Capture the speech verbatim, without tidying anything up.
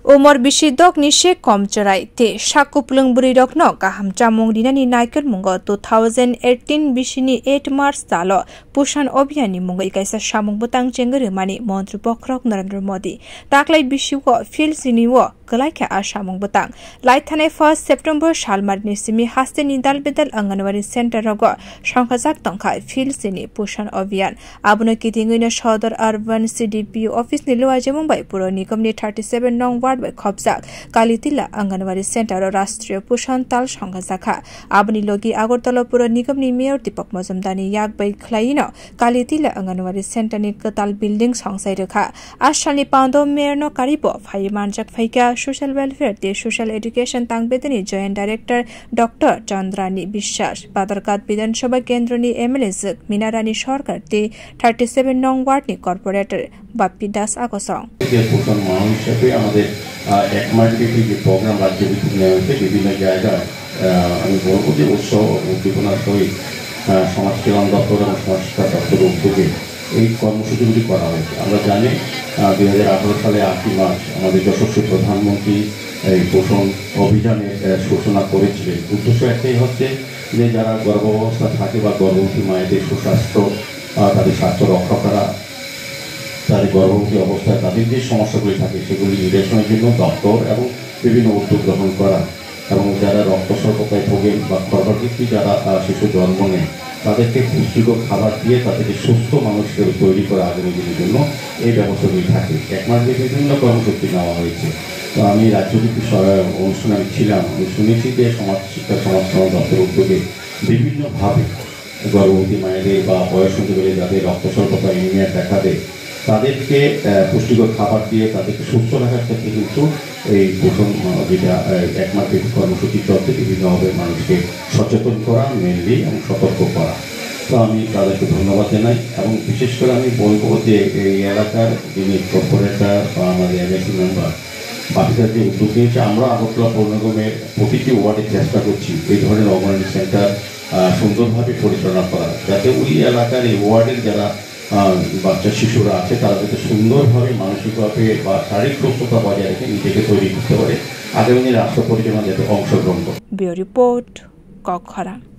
Umor bisi dok ni se kom chwrai tei sak kupulung bwrwi rokno kaham chamung rinani naikolmungo two thousand eighteen bisini eight March talo Pushan Abhiyan ni mungwi kaisa samung bwtang chengwi rwmani Montri Bokhorok Narendra Modi. Taklai bisio Phil Sini o kwlai kha a samung bwtang. Lai thanai first September salmari ni simi haste ni dal bedal Anganwadi center rogo songkhajak tongkha Phil Sini Pushan Abhiyan. Abono kitingwino Sodor Urban C D P O office ni luajimung bai Puro Nigom ni thirty seven nong ward bai khopjak Kalitila Anganwadi center o Rashtriya Pushan Tal songkhajakha. Aboni logi Agartala Puro Nigom ni mayor Deepak Majumdar ni yak bai khwlaino Kalitila Anganwadi center ni kwtal building songsai rwkha. A salni pando mayor no karibo phai manjak phaikha social welfare tei social education tangbedani joint director Doctor Chandrani Biswas, Badharghat Bidhan Sabha Kendroni M L A jwk Mina Rani Sarkar tei thirty seven nong ward ni corporator Bappi Das Akosong. যে পোষণ মাহ হিসেবে আমাদের, আহ, এক মাস ব্যাপী যে প্রোগ্রাম রাজ্যভিত্তিক নেওয়া হয়েছে, বিভিন্ন জায়গায়, আহ, আমি বলবো যে উৎসাহ ও উদ্দীপনার সহিত, আহ, সমাজ কল্যাণ দপ্তর এবং সমাজ শিক্ষা দপ্তরের উদ্যোগে এই কর্মসূচিগুলি করা হয়েছে। আমরা জানি, আহ, দুই হাজার আঠারো সালে আটই মার্চ আমাদের যশস্বী প্রধানমন্ত্রী এই পোষণ অভিযানের, আহ, সূচনা করেছিলেন। উদ্দেশ্য একটাই হচ্ছে যে যারা গর্ভাবস্থা থাকে বা গর্ভবতী মায়েদের সুস্বাস্থ্য, আহ, তাদের স্বাস্থ্য রক্ষা করা, তাদের গর্ভবতী অবস্থায় তাদের যে সমস্যাগুলি থাকে সেগুলি নিরসনের জন্য দপ্তর এবং বিভিন্ন উদ্যোগ গ্রহণ করা এবং যারা রক্ত স্বল্পতায় ভোগেন বা খর্বাকৃতি যারা, আহ, শিশু জন্ম নেয় তাদেরকে পুষ্টিকর খাবার দিয়ে তাদেরকে সুস্থ মানুষ হিসেবে তৈরি করা আগামী দিনের জন্য এই ব্যবস্থাগুলি থাকে। এক মাস ব্যাপী বিভিন্ন কর্মসূচি নেওয়া হয়েছে। তো আমি রাজ্যভিত্তিক স-, অনুষ্ঠানে আমি ছিলাম, আমি শুনেছি যে সমাজ শিক্ষা সমাজ কল্যাণ দপ্তর উদ্যোগে বিভিন্নভাবে গর্ভবতী মায়েদের বা বয়স হতে গেলে যাদের রক্ত স্বল্পতা অ্যানিমিয়া দেখা দেয়, তাদেরকে, আহ, পুষ্টিকর খাবার দিয়ে তাদেরকে সুস্থ রাখার ক্ষেত্রে কিন্তু এই প্রথম, আহ, যেটা, আহ, এক মাস ব্যাপী কর্মসূচি চলছে, বিভিন্নভাবে মানুষকে সচেতন করা মেনলি এবং সতর্ক করা। তো আমি তাদেরকে ধন্যবাদ জানাই এবং বিশেষ করে আমি বলবো যে এই এলাকার যিনি কর্পোরেটর বা আমাদের এমএসি মেম্বার বাপিদার যে উদ্যোগ নিয়েছে, আমরা আগরতলা পৌর নিগমের প্রতিটি ওয়ার্ডে চেষ্টা করছি এই ধরনের অঙ্গনওয়াড়ি সেন্টার, আহ, সুন্দরভাবে পরিচালনা করা, যাতে ওই এলাকার এই ওয়ার্ডের যারা, আহ, বাচ্চা শিশুরা আছে তারা যাতে সুন্দরভাবে মানসিকভাবে বা শারীরিক সুস্থতা বজায় রেখে নিজেকে তৈরি করতে পারে, আগামী দিনে রাষ্ট্র পরিচালনা যাতে অংশগ্রহণ করে। Bureau Report, Kokkhorang.